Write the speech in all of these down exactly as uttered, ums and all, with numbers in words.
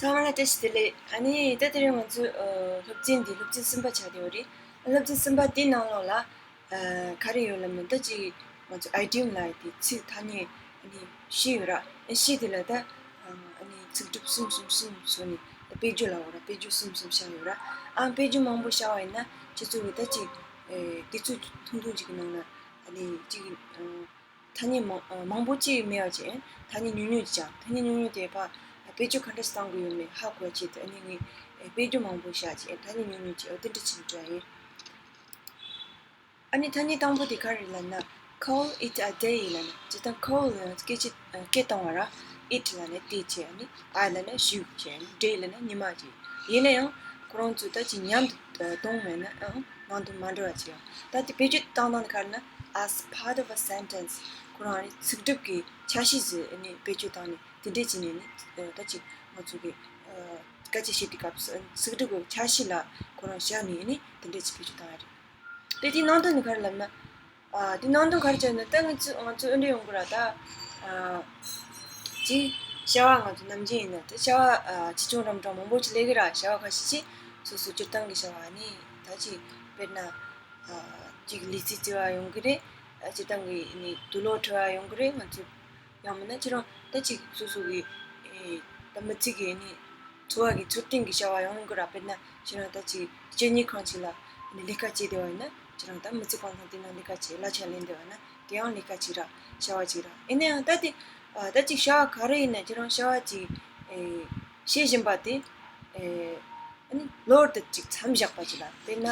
ཚང་མ་ལ་བཀྲ་ཤིས་བདེ་ལེགས། ཨ་ནི་ད་དེ་རིང་ང་ཚོའི་ཨ་སློབ་ཚན་འདི་སློབ་ཚན་གསུམ་པ་ཆགས་བསྡད་ཡོད་རེད། སློབ་ཚན་གསུམ་པ་དེའི་ནང་ལོགས་ལ་ཨ་ག་རེ་ཡོད་ལབ་ན། ད་ཅིག་ང་ཚོ་ཨའི་ཌི་ཡམ་ལབ་དེ་ཚིག་ཐ་སྙད་ཨ་ནི་བཞི་ཡོད་ར། ཨ་བཞི་དེ་ལ་ད་ཨ་ནི་ཚིག་གྲུབ་གསུམ་གསུམ་གསུམ་བཟོས་ནས་དཔེ་བརྗོད་ལབ་དགོས་ར། དཔེ་བརྗོད་གསུམ་གསུམ་བཞག་ཡོད་ར། ཨ་དཔེ་བརྗོད་མང་པོ་བཞག་པ་ཡིན་ན་ཁྱེད་ཚོ་གི་ད་ཅིག་ཨེ་དེ་ཚོ་ཐུང་ཐུང་ཅིག་གི་ནང་ན་ཨ་ནི་ཅིག་ཨ། ཐ་སྙད་མང་ཨ་མང་པོ་ཅིག་མེད་པ་བྱས། ཐ་སྙད་ཉུང་ཉུང་ཅིག་བྱས། ཐ་སྙད་ཉུང་ཉུང་དེ་ཕར་བེད་སྤྱོད་ག་འདྲ་ཞིག་གཏང་དགོས་ཡོད་མེད་ཧ་གོ་བྱས་ཏེ། ཨ་ནི་ངས་ཨེ་དཔེ་བརྗོད་མང་པོ་བཞག་བྱས། ཐ་སྙད་ཉུང་ཉུང་ཅིག་འོ་དེ་འདྲ་བྱས་ནས་འགྲོ་ཡ་ཡིན། ཨ་ནི་ཐ་སྙད་དང་པོ་དེ་ག་རེ་ལབ་ན། Call it a day ལབ་ན། སྤྱིར་བཏང་call ལབ་ན་སྐད་ཆ་ཨ་སྐད་གཏོང་བ་ར། It ལབ་ན་དེ་བྱས། ཨ་ནི་a ལབ་ན་གཞུག་བྱས། ཨ་ནི་day ལབ་ན་ཉི་མ་བྱས། ཡིན་ན་ཡང་ཁོ་རང་ཚོ་ད་ཅིག་མཉམ་དུ་གཏོང་མེད་ན་ཨང་ནང་དུ་མ་འགྲོ་བ་བྱས། ད་དེ་བེད་སྤྱོད་བཏང་སྟངས་དེ་ག་རེ་ན། As part of a sentence. ཁོ་རང་ཨ་ནི་ཚིག་གྲུབ་ཀྱི་ཆ་ཤས་ཟིག་ཨ་ནི་བེད་སྤྱོད་བཏང་ནས་དེ་འདྲས་བྱས་ནས་ནི་ད་ཅིག་ང་ཚོ་གི་སྐད་ཆ་བཤད་དུས་སྐབས་སུ་ཚིག་གྲུབ་ཀྱི་ཆ་ཤས་ལ་ཁོ་རང་བཞག་ནས་ནི་དེ་འདྲས་ཅིག་བེད་སྤྱོད་བཏང་ཡ་རེད། དེ་དེའི་ནང་དོན་ནི་ག་རེ་ལབ་ན། ཨ་དེ་ནང་དོན་ག་རེ་བྱས་ན། ད་ང་ཚོ་ང་ཚོ་འོན་ཏེ་ཡོང་གི་ར། ད་ཨ་ཅིག་བྱ་བ་ང་ཚོ་ནམ་རྒྱུན་ཡིན་ན་ད་བྱ་བ་ཨ་ཆེ་ཆུང་རབ་འབྲིང་མང་པོ་ཅིག་ལས་ཀྱི་ར། བྱ་བ་ཁ་ཤས་ཅིག་སོ་སོ་སྤྱིར་བཏང་གི་བྱ་བ་ནི་ད་ཅིག་དཔེར་ན་ཨ་ཅིག་ལས་རྩིས་རྩིས་པ་ཡོང་གི་རེད། ཨ་སྤྱིར་བཏང་གི་ནི་དུག་ལོག་འཁྲུ་བ་ཡོང་གི་རེད། ང་ཚོ་ཡང་མིན་ན་ཁྱེད་རང་ད་ཅིག་སོ་སོ་གི་ཨེ་ད་མི་ཚེ་གི་ནི་འཚོ་བ་གི་འཚོ་རྟེན་གྱི་བྱ་བ་ཡོང་གི་ར། དཔེར་ན་ཁྱེད་རང་ད་ཅིག་སྤྱི་གཉེར་ཁང་ཅིག་ལ་ནི་ལས་ཀ་བྱེད་བསྡད་པ་ཡིན་ན། ཁྱེད་རང་ད་མི་ཚེ་གང་ཐང་དེ་ན་ལས་ཀ་བྱེད། གླ་ཆ་ལེན་བསྡད་པ་ན་དེ་ཡང་ལས་ཀ་ཅིག་ར། བྱ་བ་ཅིག་ར། ཡིན་ན་ཡང་ད་དེ་ཨ་ད་ཅིག་བྱ་བ་ག་རེ་ཡིན་ན་ཁྱེད་རང་བྱ་བ་ཅིག་ཨེ་བྱེད་བཞིན་པ་དེ་ཨེ་ཨ་ནི་ལོ་ལྟར་ཅིག་མཚམས་བཞག་པ་ཅིག་ལ། དཔེར་ན་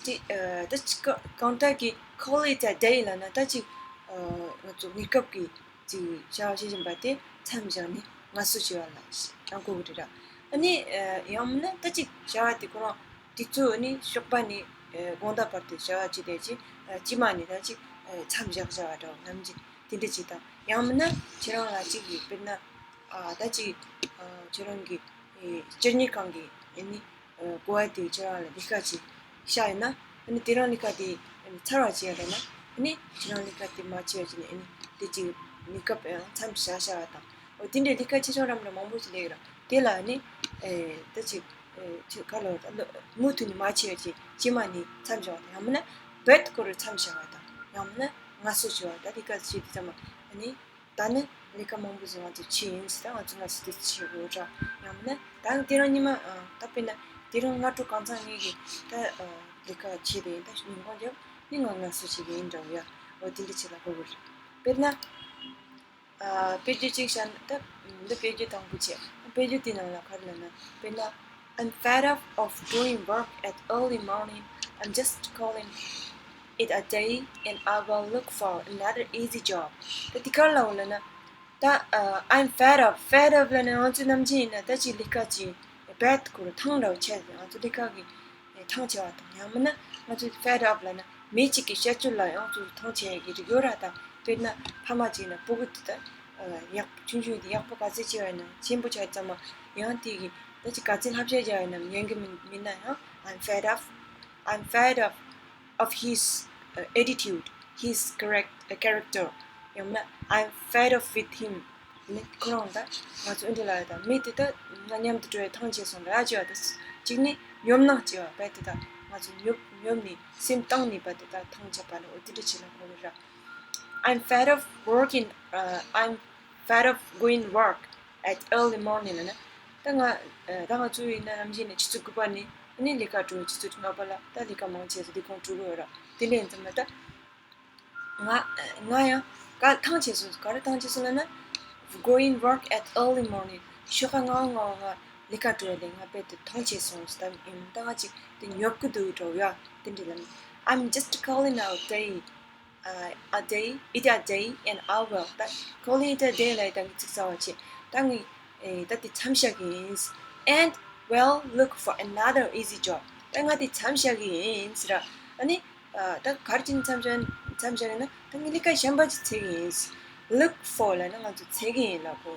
ཅིག་ཨ་ད་ཅིག་གང་ལྟར་གྱི་call it a day ལབ་ན་ད་ཅིག་ཨ་ང་ཚོ་གནས་སྐབས་ཀྱི་ཅིག་བྱ་བ་བྱེད་བཞིན་པ་དེ་མཚམས་བཞག་ནས་ངལ་གསོ་བྱེད་པ་ལ་ཡང་གོ་གི་རེད་ར། ཨ་ནི་ཡང་མིན་ན་ད་ཅིག་བྱ་བ་དེ་ཁོ་རང་དུས་ཚོད་ནི་ཞོགས་པ་ནས་དགོང་དག་བར་དུ་བྱ་བ་བྱེད་བསྡད་ཅིག་དཀྱིལ་མ་ནས་ད་ཅིག་མཚམས་བཞག་བྱ་བ་འདྲ་བོ་ནམ་རྒྱུན་དེ་འདྲ་ཅིག་དང་། ཡང་མིན་ན་ཁྱེད་རང་ལ་ཅིག་གི་དཔེར་ན་ཨ་ད་ཅིག་ཁྱེད་རང་གི་སྤྱི་གཉེར་ཁང་གི་ཨ་ནི་གོ་བ་དེ་ཁྱེད་རང་ལ་ལས་ཀ་ཅིག་བྱ་ཡིན་ན། ཨ་ནི་དེ་རིང་ལས་ཀ་དེ་ཚར་བ་བྱས་ཡ་རེད་ན། ཨ་ནི་ཁྱེད་རང་ལས་ཀ་དེ་མ་བྱས་བྱས་ནས་ཨ་ནི་དེ་ཅིག་གནས་སྐབས་ཡང་མཚམས་བཞག་བྱ་བ་དང་། འོ་དེ་འདྲའི་ལས་ཀ་ཆེ་ཆུང་རབ་འབྲིང་མང་པོ་ཞིག་ལས་ཀྱི་ར། དེ་ལ་ཨ་ནི་ཨེ་ད་ཅིག་ཨེ་ཅིག་ག་ལོ་ད་ལོ་མུ་མཐུད་ནས་མ་བྱས་བྱས་དཀྱིལ་མ་ནས་མཚམས་བཞག་པ་དང་། ཡང་མིན་ན་བེད་ཁོ་རང་མཚམས་བཞག་པ་དང་། ཡང་མིན་ན་ངལ་གསོ་བྱེད་པ། ད་ལས་ཀ་བྱེད་དུས་ཙམ་པ་ཨ་ནི། ད་ནི་ལས་ཀ་མང་པོ་ཞིག་ང་ཚོ་བྱས་ཡིན་ཟེར། ད་ང་ཚོ་ང་ཚོ་དེ་བྱེད་དགོས་ར། ཡང་མིན་ན་ད་དེ་རིང་ཉི་མ་ཨ་ད་དཔེར་ན་དེ་རིང་སྔ་དྲོ་གང་ཚང་ངེད་ཀྱིས་ད་ཨ་ལས་ཀ་བྱས་ཏེ་ད་ཉིན་གུང་རྒྱབ་ནི་ང་ངལ་གསོ་བྱེད་ཀྱི་ཡིན་འདྲ་བོ་ཡ། འོ་དེ་འདྲ་བྱེད་ལ་གོ་གི་རེད། དཔེར་ན་ཨ་དཔེ་བརྗོད་ཅིག་བཤད་ན། ད་འདི་དཔེ་བརྗོད་དང་པོ་བྱས། དཔེ་བརྗོད་དེ་ནང་ལ་ག་རེ་ལབ་ན། དཔེར་ན། I'm fed up of doing work at early morning. I'm just calling it a day and I will look for another easy job. ད་དེ་ག་རེ་ལབ་ལབ་ན། ད་ཨ་I'm fed up. Fed up ལབ་ན་ང་ཚོ་ནམ་རྒྱུན་ཡིན་ན་ད་ཅིག་ལས་ཀ་ཅིག་བེད་ཁོ་རང་ཐང་འདྲ་བོ་ཆད་ང་ཚོ་ལས་ཀ་གི་ཐང་ཆད་པ་དང་། ཡང་མིན་ན་ང་ཚོ་fed up ལབ་ན་མི་གཅིག་གི་བཤད་སྤྱོད་ལ་ཡང་ཚོ་ཐང་ཆད་ཡ་གི་རིགས་ཡོད་ར། ད་དཔེར་ན་ཕ་མ་གཅིག་ན་སྤུ་གུ་དེ་ད་ཡག་ཆུང་ཆུང་དེ་ཡག་པོ་ག་ཚོད་བྱས་པ་ཡིན་ན་ཆེན་པོ་ཆགས་ཙམ་མ་ཡང་དེ་གི་ད་ཅིག་ག་ཚོད་བསླབ་བྱ་བྱས་པ་ཡིན་ན་ཉན་གི་མིན་མིན་ན་ཡང་I'm fed up. I'm fed up of his uh, attitude, his correct uh, character. ཡང་ན་I'm fed up with him. ནི་ཁོ་རང་ད་ང་ཚོ་ཨེ་འདྲ་ལ་ཡ་ད་མི་དེ་ད་ང་མཉམ་དུ་འགྲོ་ཡ་ཐང་ཆད་སོང་ལ་ཡ་བྱས་པ་ད། གཅིག་ནི་ཉོབ་སྣང་བྱས་པ་བས་དེ་ད་ང་ཚོ་ཉོབ་ཉོབ་ནི་སེམས་གཏིང་ནས་བས་དེ་ད་ཐང་ཆད་པ་ལ་འོ་དེ་འདྲ་བྱས་ལ་གོ་གི་ར། I'm fed up working, uh, I'm fed up going work at early morning ལབ་ན། ད་ང་ད་ང་ཚོ་ཡིན་ན་ནམ་རྒྱུན་ནས་ཆུ་ཚོད་དགུ་པ་ནས་ཨ་ནི་ལས་ཀ་འགྲོ། ཆུ་ཚོད་ལྔ་པ་ལ་ད་ལས་ཀ་མང་ཆེ་ཚོ་ལས་ཁུངས་འགྲོ་གི་ཡོད་ར། དེ་འདྲ་ཡིན་ཙམ་ལ་ད་ང་ང་ཡང་ག་ཐང་ཆད་སོང་། ག་རེ་ཐང་ཆད་སོང་ལབ་ན། Going work at early morning. ཞོགས་ཀ་སྔ་པོ་སྔ་པོ་ང་ལས་ཀ་འགྲོ་ཡ་ལས་ང་དཔེ་དེ་ཐང་ཆད་སོང་ཟེར། ད་ཡིན་ད་ང་ཅིག་དེ་ཉོབ་ཀི་འདུག་འགྲོ་ཡ་དེ་འདྲ་ལབ་ན། I'm just calling out day. Uh, a day, it a day and I will. ད་calling it a day ལབ་ད་ངས་ཚིག་གསར་པ་བྱས། ད་ངས་ཨེ་ད་དེ་མཚམས་བཞག་གི་ཡིན། And will look for another easy job. ད་ང་དེ་མཚམས་བཞག་གི་ཡིན་ཟེར་ར། ཨ་ནི་ཨ་ད་ག་རེ་བྱས་ནས་མཚམས་བཞག་མཚམས་བཞག་ཡིན་ན། ད་ངས་ལས་ཀ་གཞན་པ་ཅིག་འཚོལ་གི་ཡིན། Look for ལབ་ན་ང་ཚོ་འཚོལ་གི་ཡིན་ལབ་གོ།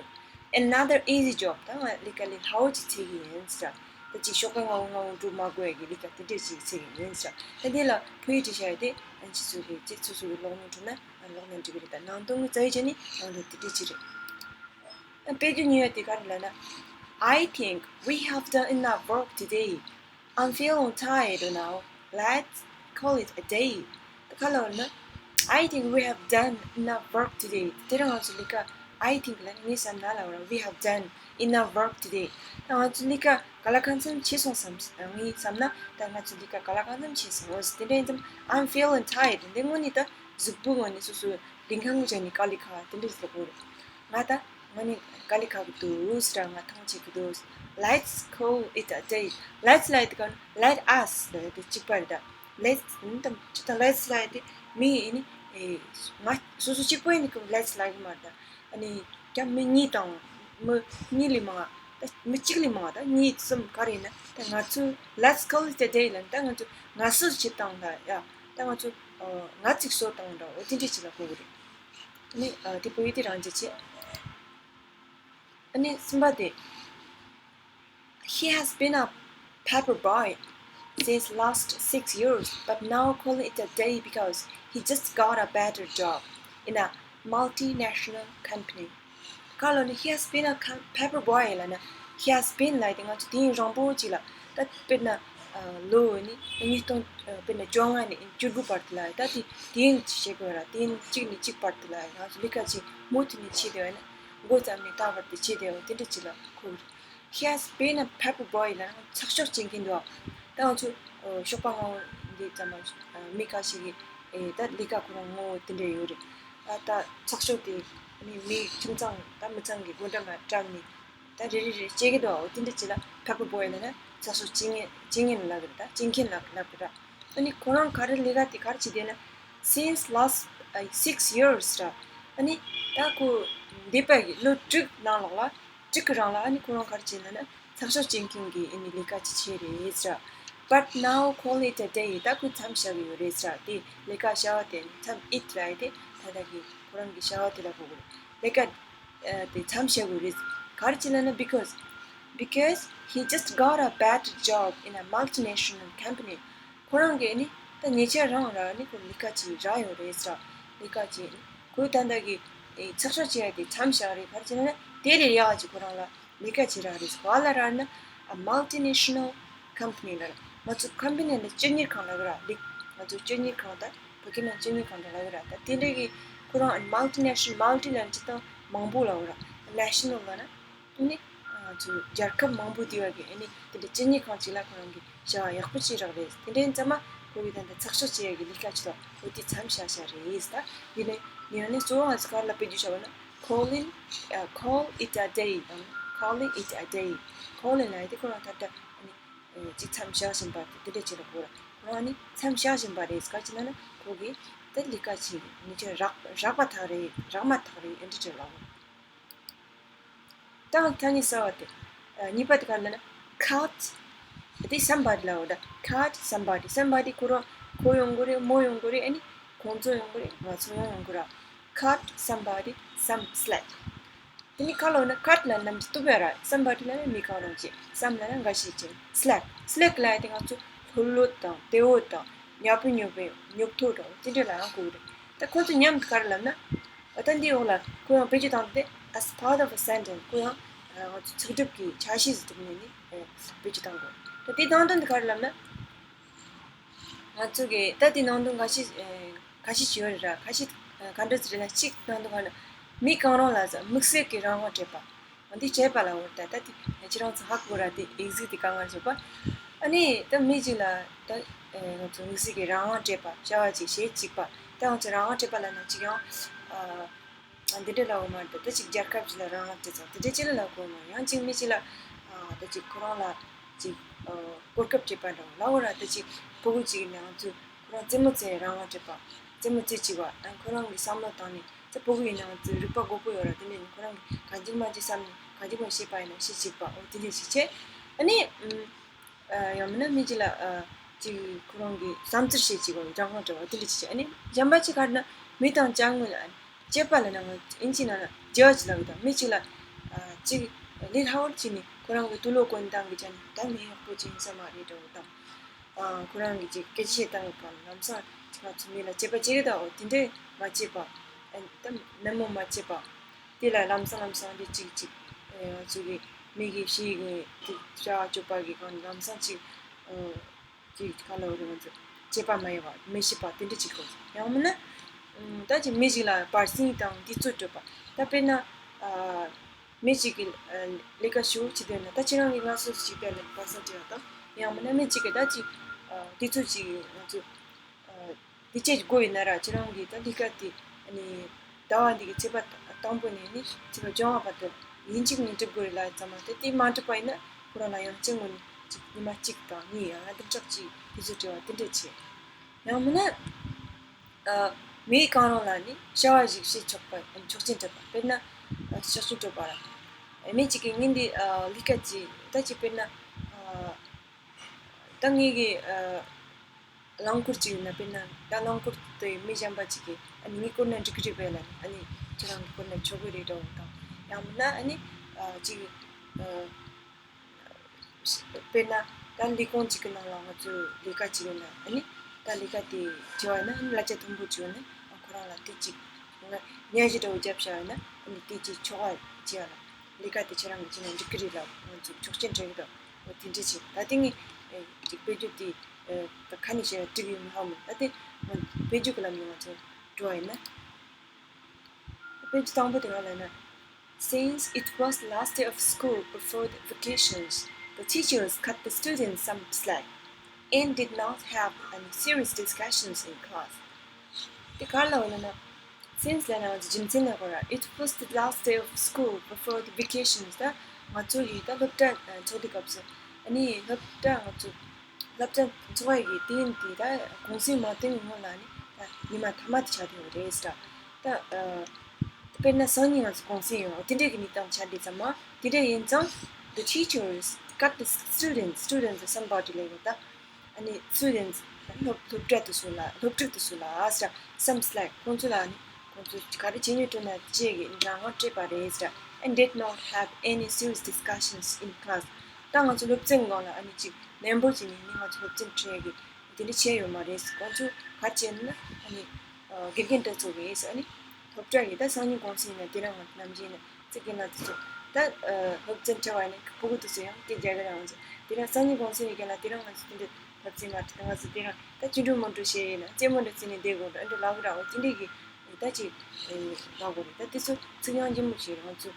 Another easy job. ད་ང་ལས་ཀ་ལས་སླ་བོ་ཅིག་འཚོལ་གི་ཡིན་ཟེར་ར། ད་ཅིག་ཞོགས་ཀ་སྔ་པོ་སྔ་པོ་འགྲོ་མ་དགོས་ཡ་གི་ལས་ཀ་དེ་འདྲས་ཅིག་འཚོལ་གི་ཡིན་ཟེར་ར། ད་འདི་ལ་བོད་ཡིག་བྲིས་བཞག་ཡ་དེ་ཨ་ནི་ཁྱེད་ཚོ་གི་ཁྱེད་ཚོ་ཚོ་གི་ཀློག་མྱོང་འགྲོ་ན་ཨ་ཀློག་ན་འགྲིག་གི་རེད། ད་ནང་དོན་གྱི་རྩ་བའི་ཆ་ནས་ནང་དོན་དེ་འདྲས་ཅིག་རེད། ཨ་དཔེ་བརྗོད་གཉིས་པ་དེ་ག་རེ་ལབ་ན། I think we have done enough work today. I'm feeling tired now. Let's call it a day. ད་ག་ལ་ན། I think we have done enough work today. དེ་རིང་ང་ཚོ་ལས་ཀ། I think ལ་ངས་བསམ་ན་ལབ་ར། We have done enough work today. ད་ང་ཚོ་ལས་ཀ་ག་ལ་གང་འཚམ་བྱས་སོང་བསམ། ངས་བསམ་ན་ད་ང་ཚོ་ལས་ཀ་ག་ལ་གང་འཚམ་བྱས་སོང་། འོ་དེ་འདྲ་ཡིན་ཙང་། I'm feeling tired. འདི་དངོས་གནས་ད་གཟུགས་པོ་ངོས་ནས་སོ་སོ་ལུས་ཁམས་ངོས་ནས་དཀའ་ལས་ཁག་དེ་འདྲ་ཞིག་ལ་གོ་རེད། ང་ད་ང་ནི་དཀའ་ལས་ཁག་གི་འདུག་ཟེར། ང་ཐང་ཆད་ཀྱི་འདུག Let's call it a day. Let's ལབ་དེ་ག་let us ལབ་དེ་གཅིག་པ་རེད་ད། Let's ནི་དང་ཅི་དང་let's ལབ་དེ་མི་ཡིན་ནི། ཨེ། ང་སོ་སོ་གཅིག་པོ་ཡིན་ནི་གི་let's ལབ་གི་མ་རེད་ད། ཨ་ནི་ཀྱང་མི་གཉིས་དང་མི་གཉིས་ལས་མང་ད། མི་གཅིག་ལས་མང་ད། གཉིས་གསུམ་ག་རེ་ཡིན་ན་ད་ང་ཚོ་let's call it a day ལབ་ནི་ད་ང་ཚོ་ང་སོ་སོ་བྱེད་སྟངས་ལ་ཡ། ད་ང་ཚོ་ང་ཚིག་གསོ་སྟངས་འདྲ་འོ་དེ་འདྲ་ཅིག་ལ་གོ་གི་རེད། ཨ་ནི་དེ་བོད་ཡིག་དེ་རང་བྱེད་ཆེ། ཨ་ནི་གསུམ་པ་དེ། He has been a paper boy since last six years, but now calling it a day because he just got a better job in a multinational company. ག་ལ་ནི་he has been a co- paper boy ལ་ན། He has been ལ་དེ་ང་ཚོ་དུས་ཡུན་རིང་པོ་ཅིག་ལ། ད་དཔེར་ན་ལོ་ནི་ཉིས་སྟོང་དཔེར་ན་བཅོ་ལྔ་ནས་བཅུ་དགུ་བར་དུ་ལ། ད་དེ་དུས་ཡུན་ཅིག་བྱེད་དགོས་ར། དུས་ཡུན་གཅིག་ནས་གཅིག་བར་དུ་ལ་ང་ཚོ་ལས་ཀ་ཅིག་མུ་མཐུད་ནས་བྱེད་བསྡད་ཡོད་ན། འགོ་བརྩམས་ནས་ད་བར་དུ་བྱེད་བསྡད་ཡོད། དེ་འདྲ་ཅིག་ལ་གོ་གི་རེད། He has been a paper boy ལ་ཚགས་ཤོག་སྤྱི་མཁན་འདུག་ད་ང་ཚོ་ཞོགས་པ་སྔ་པོ་འདི་ཙམ་མ་མི་ཁ་ཤས་ཀྱིས་ད་ལས་ཀ་ཁོ་རང་ངོ་བོ་དེ་འདྲ་ཡོད་རེད། ད་ཚགས་ཤོག་དེ་མི་ཁྱིམ་ཚང་ད་མི་ཚང་གི་སྒོ་འགྲམ་ལ་བཀྲམ་ནས་ད་རེ་རེ་རེ་སྐྱེལ་གི་འདུག་འོ་དེ་འདྲ་ཅིག་ལ་paper boy ལབ་ན་ཚགས་ཤོག་སྤྱི་མཁན་སྤྱི་མཁན་ལབ་གི་རེད། ད་སྤྱི་མཁན་ལབ་ལབ་གི་རེད། ཨ་ནི་ཁོ་རང་ག་རེ་ལས་ཀ་དེ་ག་རེ་བྱེད་བསྡད་ན། Since last uh, six years ར། ཨ་ནི་ད་ཁོ་འདས་པའི་ལོ་དྲུག་ནང་ལོགས་ལ། དྲུག་གི་རིང་ལ་ཨ་ནི་ཁོ་རང་ག་རེ་བྱེད་ན་ན་ཚགས་ཤོག་སྤྱི་མཁན་གྱི་ཨ་ནི་ལས་ཀ་ཅིག་བྱས་རེད་ཟེར། But now call it a day. ད་ཁོས་མཚམས་བཞག་གི་ཡོད་རེད་ཟེར། དེ་ལས་ཀ་བྱ་བ་དེ་མཚམས་it ལབ་ཡ་དེ་ད་ལྟ་གི་ཁོ་རང་གི་བྱ་བ་དེ་ལ་གོ་གི་རེད། ལས་ཀ་ཨ་དེ་མཚམས་བཞག་གི་ཡོད་རེད། ག་རེ་བྱེད་ན་ན། Because because he just got a better job in a multinational company. ཁོ་རང་གིས་ནི་ད་ཉེ་ཆར་རང་ལ་ནི་ཁོ་ལས་ཀ་ཅིག་རག་ཡོད་རེད་ཟེར། ལས་ཀ་ཅིག་ཁོས་ད་ལྟ་གི་ཨེ་ཚགས་ཤོག་བྱེད་ཡ་དེ་མཚམས་བཞག་རེད། ག་རེ་བྱས་ན་ན་དེ་ལས་ཡག་ཅིག་ཁོ་རང་ལ་ལས་ཀ་ཅིག་རག་རེད་ཟེར། ག་ལ་རག་ན། A multinational company ལ་རག་ང་ཚོ་company ལ་སྤྱི་གཉེར་ཁང་ལབ་གི་ར། ལིག་ང་ཚོ་སྤྱི་གཉེར་ཁང་ད་བོད་སྐད་ནང་སྤྱི་གཉེར་ཁང་ད་ལབ་གི་ར། ད་དེ་འདྲ་གི་ཁོ་རང་multinational multi ལབ་ན་སྤྱིར་བཏང་མང་པོ་ལབ་གི་ར། National ལབ་ན། ཨ་ནི་ང་ཚོ་རྒྱལ་ཁབ་མང་པོ་དེ་བ་གི་ཨ་ནི་དེ་འདྲ་སྤྱི་གཉེར་ཁང་ཅིག་ལ་ཁོ་རང་གི་བྱ་བ་ཡག་པོ་ཅིག་རག་རེད། དེ་འདྲའི་མཚམས་མ་ཁོ་གི་ད་ལྟ་ཚགས་ཤོག་བྱེད་ཡ་གི་ལས་ཀ་ཅིག་ལ་འོ་དེ་མཚམས་བཞག་བཞག་རེད་ད། དེ་ནས་དེ་ནས་གཙོ་བོ་ང་ཚོ་ག་རེ་ལ་དཔེ་བརྗོད་བྱ་བ་ན། Calling uh, call it a day དང་། Calling it a day. Calling ལབ་ཡ་དེ་ཁོ་རང་ད་ལྟ་ཨ་ནི་ཅིག་མཚམས་བཞག་བཞིན་པ་དེ་འདྲ་ཅིག་ལ་གོ་ར། ཁོ་རང་ནི་མཚམས་བཞག་བཞིན་པ་རེད། ག་ཅི་ན་ན་ཁོ་གི་ད་ལས་ཀ་ཅིག་ཉེ་ཆར་རག་རག་པ་ཐག་རེད། རག་མ་ཐག་རེད། ཨེ་འདྲ་ཅིག་ལ་གོ། ད་ཐ་སྙད་གསར་བ་དེ། ཨ་གཉིས་པ་དེ་ག་རེ་ལབ་ན། Cut དེ་somebody ལབ་འོ་ད། Cut somebody. Somebody ཁོ་རང་ཁོ་ཡོང་གི་རེད། མོ་ཡོང་གི་རེད། ཨ་ནི་ཁོང་ཚོ་ཡོང་གི་རེད། ང་ཚོ་ཡང་ཡོང་གི་ར། Cut somebody some slack. དེ་ནི་ག་ལབ་ན་cut ལབ་ན་ནམ་རྒྱུན་གཏུབ་ཡ་ར། Somebody ལབ་ན་མི་གང་རུང་ཅིག some ལབ་ན་འགའ་ཤས་ཅིག slack slack ལབ་ཡ་དེ་ང་ཚོ་ལྷོད་ལྷོད་དང་དལ་བོ་དང་ཉབ་ཉོབ་ཉོབ་ཐོ་དང་དེ་འདྲ་ལ་ཡང་གོ་གི་རེད། ད་ཁོ་ཚོ་མཉམ་དུ་ག་རེ་ལབ་ན། ད་འདིའི་འོག་ལ་ཁོ་ཡང་བེད་སྤྱོད་བཏང་སྟེ། As part of a sentence ཁོ་ཡང་ང་ཚོ་ཚིག་གྲུབ་ཀྱི་ཆ་ཤས་སུ་གྲུབ་ནས་ནི་བེད་སྤྱོད་བཏང་དགོས། ད་དེ་དང་དོན་དུ་ག་རེ་ལབ་ན། ང་ཚོ་གི་ད་དེ་ནང་དོན་འགའ་ཤས་ཁ་ཤས་ཅིག་ཡོད་རེད་ར། ཁ་ཤས་ག་འདྲ་ཟེར་ན། གཅིག་ནང་དོན་ག་ན་མི་གང་རུང་ལ་ཟ་དམིགས་བསལ་གྱི་རང་དབང་སྤྲད་པ། འདི་བྱས་པ་ལ་འོ་ད་ད་དེ་ཁྱེད་རང་ཚོ་ཧ་གོ་ར། དེ་ཨེག་ཟིག་དེ་ག་ང་བཟོས་པ། ཨ་ནི་ད་མི་གཅིག་ལ་ད་ང་ཚོ་དམིགས་བསལ་གྱི་རང་དབང་སྤྲད་པ། བྱ་བ་ཅིག་བྱེད་ཅིག་པ། ད་ང་ཚོ་རང་དབང་སྤྲད་པ་ལ་ན་ཅིག་ཡང་ཨ་འདི་འདྲ་ལ་འོ་མ་རེད། ད་ཅིག་རྒྱལ་ཁབ་ཅིག་ལ་རང་དབང་སྤྲད་ཙང་དེ་འདྲ་ཅིག་ལ་ལ་གོ་མ། ཡང་ཅིག་མི་གཅིག་ལ་ཨ་ད་ཅིག་ཁོ་རང་ལ་ཅིག་ཨ་གོ་སྐབས་སྤྲད་པ་འདྲ་བོ་ལ་འོ་ར། ད་ཅིག་ཕྲུ་གུ་ཅིག་ཡིན་ན་ང་ཚོས་ཁོ་རང་རྩེད་མོ་རྩེ་རང་དབང་སྤྲད་པ། རྩེད་མོ་རྩེ་ཅིག་པ། ཨ་ཁོ་རང་གི་བསམ་བློ་བཏང་ནས་ད་ཕྲུ་གུ་ཡིན་ན་ང་ཚོས་རིག་པ་རྒོད་པོ་ཡོད་ར། དེ་འདྲ་ཡིན་ཁོ་རང་གིས་གང་ཅིག་མ་ཅིག་བསམ་ནས་གང་ཅིག་མ་ཤེས་པ་ཡིན་ན་ཤེས་ཅིག་པ། འོ་དེ་འདྲ་ཞིག་བྱས། ཨ་ནི་ཨ་ཡང་མིན་ན་མི་གཅིག་ལ་ཨ་ཅིག་ཁོ་རང་གི་བསམ་ཚུལ་བཤད་ཅིག་པ། རང་དབང་སྤྲད་པ་དེ་འདྲ་ཅིག་བྱས། ཨ་ནི་གཞན་པ་ཅིག་ག་རེ་ན་མི་དང་ཅ་དངོས་ལ་ཨ་ནི་སྐྱེས་པ་ལ་ན་ང་ཨིན་ཇི་ནང་ན་ཇ་ཇི་ལབ་ཡོད་ད། མི་གཅིག་ལ་ཨ་ཅིག་ལས་སླ་བོར་བྱས་ནས་ཁོ་རང་གི་དུག་ལོག་གོན་སྟངས་ཀྱི་ཆ་ནས་ད་མི་ཡག་པོ་ཅིག་ཡིན་ས་མ་རེད་འདྲ་བོ་དང་། ཨ་ཁོ་རང་གི་ཅིག་སྐད་ཆ་བཤད་སྟངས་ཀྱི་སྒང་ལམ་སང་ཅིག་ང་ཚོ་མི་ལ་བྱེད་པ་བྱེད་ཀྱི་ད། འོ་དེ་འདྲས་མ་བྱེད་པ། ཨ་ད་ནན་མོ་མ་བྱེད་པ། དེ་ལ་ལམ་སང་ལམ་སང་འདི་ཅིག་ཅིག་ཨ་ང་ཚོ་གི་ མི་གི་ཤེས་ཀྱི་དེ་བྱ་བ་སྤྱོད་པ་གི་གང་ལམ་སང་ཅིག་ཨ་ཅིག་ག་ལ་འོ་རེད་ང་ཚོ་དཔྱད་པ་མ་ཡིན་པ་མི་ཤེས་པ་དེ་འདྲ་ཅིག་གོ། ཡང་མིན་ན་ཨ་ད་ཅིག་མི་ཞིག་ལ་བར་སེང་དང་དུས་ཚོད་སྤྲོད་པ། ད་དཔེར་ན་ཨ་མི་གཅིག་གིས་ཨ་ལས་ཀ་ཞུ་ཅི་དེ་ན་ད་ཁྱེད་རང་གིས་ང་སོ་སོ་ཞིག་དེ་ལ་བར་སེང་སྤྲད་པ་དང་། ཡང་མིན་ན་མི་གཅིག་གིས་ད་ཅིག་ཨ་དུས་ཚོད་ཅིག་ང་ཚོ་ཨ་དེ་བྱེད་དགོས་ཡིན་ན་ར། ཁྱེད་རང་གིས་ད་ལས་ཀ་དེ་ཨ་ནི་ཟླ་བ་འདི་གི་ཚེས་པ་དང་པོ་ནས་ནི་ཚེས་པ་བཅོ་ལྔ་བར་དུ་ཡིན་གཅིག་མིན་གཅིག་སྒྲུབ་དགོས་རེད་ལབ་ཙམ་མ་གཏོགས། དེ་མ་འགྲུབ་པ་ཡིན་ན་ཁོ་རང་ལ་ཡང་ཅི་ངོ་ནས་ཅིག་ཉི་མ་གཅིག་དང་གཉིས་ཡང་ན་བདུན་ཕྲག་གཅིག་དུས་ཚོད་སྤྲད་པ་དེ་འདྲ་བྱེད། ཡང་མིན་ན་ཨ་མི་གང་རུང་ལ་ནི་བྱ་བ་ཞིག་བྱེད་ཆོག་པ་ཆོག་མཆན་སྤྲད་པ། དཔེར་ན་ཨ་ཆོག་མཆན་སྤྲད་པ་ར། མི་གཅིག་གིས་ངས་འདི་ཨ་ལས་ཀ་ཅིག་ད་ཅིག་དཔེར་ན་ཨ་ད་ངེད་ཀྱི་ཨ་རླངས་འཁོར་ཅིག་ཡོད་ན། དཔེར་ན་ད་རླངས་འཁོར་དེ་མི་གཞན་པ་ཅིག་གིས་ཨ་ནི་ངས་བསྐུར་ན་འགྲིག་གི་རེད་པས་ལབ་ནས་ཨ་ནི་ཁྱེད་རང་གིས་བསྐུར་ན་ཆོག་གི་རེད་འདྲ་བོ་དང་། ཡང་མིན་ན་ཨ་ནི་ཨ་ཅིག་ཨ་དཔེར་ན་ད་ལས་ཁུངས་ཅིག་གི་ནང་ལ་ང་ཚོས་ལས་ཀ་ཅིག་ཡོད་ན། ཨ་ནི་ད་ལས་ཀ་དེ་བྱེད་པ་ཡིན་ན་ཨ་ནི་གླ་ཆ་མཐོན་པོ་ཅིག་ཡོད་ན་ཨ་ཁོ་རང་ལ་དེ་ཅིག་ང་སྙན་ཞུ་འདྲ་བོ་བརྒྱབ་བཞག་ཡོད་ན་ཨ་ནི་དེ་ཅིག་ཆོག་ག་བྱེད་ཡ་ལ། ལས་ཀ་དེ་ཁྱེད་རང་གིས་བྱས་ན་འགྲིག་གི་རེད་ལབ་ང་ཚོས་ཆོག་མཆན་སྤྲད་ཀྱི་འདུག་འོ་དེ་འདྲ་བྱས། ད་དེ་ངས་ཨེ་ཅིག་དཔེ་བརྗོད་དེ་ཨེ་ད་ག་ནས་བཤད་ཡ་འགྲིག་ཡོད་མེད་ཧ་མ་རེད། ད་དེ་ང་དཔེ་བརྗོད་ཀྱི་ལམ་ནས་ང་ཚོ་འགྲོ་བ་ཡིན་ན། དཔེ་བརྗོད་དང་པོ་དེ་ག་ལབ་ན། Since it was the last day of school before the vacations, the teachers cut the students some slack and did not have any serious discussions in class. དེ་ག་ལ་འོ་ན་ན། Since ལབ་ན་ང་ཚོ་རྒྱུ་མཚན་ལ་གོ་ར། It was the last day of school before the vacations. ད་ང་ཚོ་ཡི་ད་སློབ་གྲྭ་ཚོགས་དུས་སྐབས་སུ། ཨ་ནི་སློབ་གྲྭ་ང་ཚོ་སློབ་གྲྭ་འཚོགས་ཡ་གི་དུས་ཡུན་དེ་ད་གུང་སེང་མ་ཐོན་གི་སྔོན་ལ་ནི་ད་ཉི་མ་མཐའ་མ་དེ་ཆགས་བསྡད་ཡོད་རེད་ཟེར། ད་ཨ་དཔེར་ན་སང་ཉིན་ང་ཚོ་གུང་སེང་ཡོད། དེ་འདྲའི་གི་གནས་སྟངས་ཆགས་བསྡད་ཙམ་མ། དེ་འདྲ་ཡིན་ཙང་the teachers cut the students, students somebody ལབ་ཡོད་ད། ཨ་ནི་students སློབ་སློབ་གྲྭ་དེ་ཚོ་ལ་སློབ་ཕྲུག་དེ་ཚོ་ལ་ཟེར། Some slack ཁོང་ཚོ་ལ་ནི་ཁོང་ཚོ་ག་རེ་བྱེད་སྙིང་བྲོ་ན་བྱེད་ཀྱི་རང་དབང་སྤྲད་པ་རེད་ཟེར། And did not have any serious discussions in class. ད་ང་ཚོ་སློབ་ཚན་སྒང་ལ་ཨ་ནི་ཅིག་ནན་པོ་བྱས་ནས་ནི་ང་ཚོ་སློབ་ཚན་ཁྲིད་ཀྱི་དེ་འདྲ་བྱས་ཡོད་མ་རེད། ཁོང་ཚོ་ག་རེ་བྱས་ན་ཨ་ནི་དགེ་རྒན་འདྲ་ཚོ་རེད་ཟེར། ཨ་ནི་སློབ་གྲྭ་གི་ད་སང་ཉིན་གུང་སེང་ཡིན་ན་དེ་རིང་ང་ནམ་རྒྱུན་ནས་ཚིག་གི་ན་དེ་ཚོ་ད་སློབ་ཚན་ཁྲིད་པ་ཡིན་ན་ཕྲུ་གུ་དེ་ཚོ་ཡང་སྐད་རྒྱག་གི་རེད། ང་ཚོ་དེ་རིང་སང་ཉིན་གུང་སེང་ཡིན་ན་དེ་རིང་ང་ཚོ་དེ་འདྲ་སློབ་ཚན་མ་ཁྲིད། ང་ཚོ་དེ་རིང་ད་ཅི་འགྲོ་མི་འགྲོ་བྱས་ཡིན་ན་རྩེད་མོ་འདྲ་རྩེ་ནས་བསྡད་དགོས་འགྲོ་འདྲ་ལབ་གི་ར། འོ་དེ་འདྲའི་གི་ད་ཅིག་ལབ་དགོས་རེད། ད་དེ་ཚོ་ཚིག་ཡང་སྙན་མོ་བྱས་རེད། ང་ཚོ་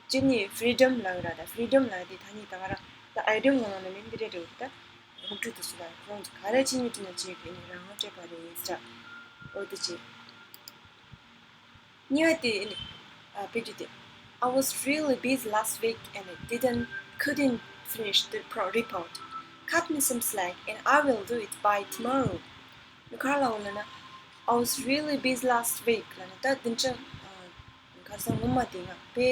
སྤྱིར་ནས་freedom ལབ་གི་ར། ད་freedom ལབ་དེ་ཐ་སྙད་ད་ག་ར་ད་idiom ངོ་ནང་ནས་མིན་འདི་འདྲ་འགྲོ་གི་རེད། ད་སློབ་ཕྲུག་དེ་ཚོ་ལ་ཁོང་ཚོ་ག་རེ་བྱེད་སྙིང་བྲོ་ན་བྱེད་ཀྱི་ནི་རང་དབང་སྤྲད་པ་རེད་ཟེར། འོ་དེ་བྱས། གཉིས་པ་དེ་ནི་ཨ་དཔེ་བརྗོད་དེ། I was really busy last week and I didn't couldn't finish the pro report. Cut me some slack and I will do it by tomorrow. ནི་ག་རེ་ལབ་ཡོད་ལབ་ན། I was really busy last week ལབ་ན་ད་བདུན་ཕྲག་ཨ་ག་རེ་ཟེར། སྔོན་མ་དེ་ང་དཔེ་